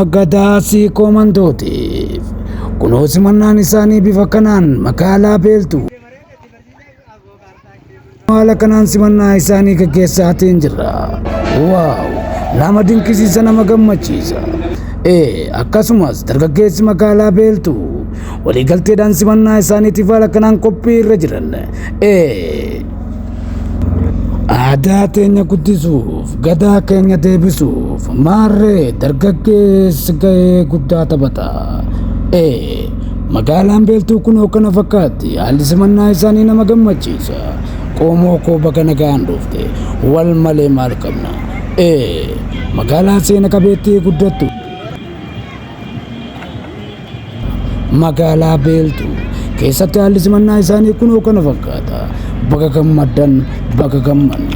Gadaa Siikoo Mandootiif. Kunoo simannaan isaanii bifa kanaan magaalaa Beeltuu haala kanaan simannaa isaanii gaggeessaatiin jirra. Waaw! Nama dinqisiisa nama gammachiisa. Ee akkasumas dargaggeessi magaalaa Beeltuu waliigalteedhaan simannaa isaaniitiif haala kanaan qophii irra jiran. Ee aadaa teenya guddisuuf, gadaa keenya deebisuuf, maarree dargaggeessi gahee guddaa taphata. Ee magaalaan Beeltuu kunoo kana fakkaatti. Haalli simannaa isaanii nama gammachiisa. Qomoo koo baga nagaan dhufte. Wal malee maal qabna? Ee magaalaa seena qabeettii guddattu. Magaalaa Beeltuu keessatti haalli simannaa isaanii kunoo kana fakkaata. Baga gammaddan, baga gammanne.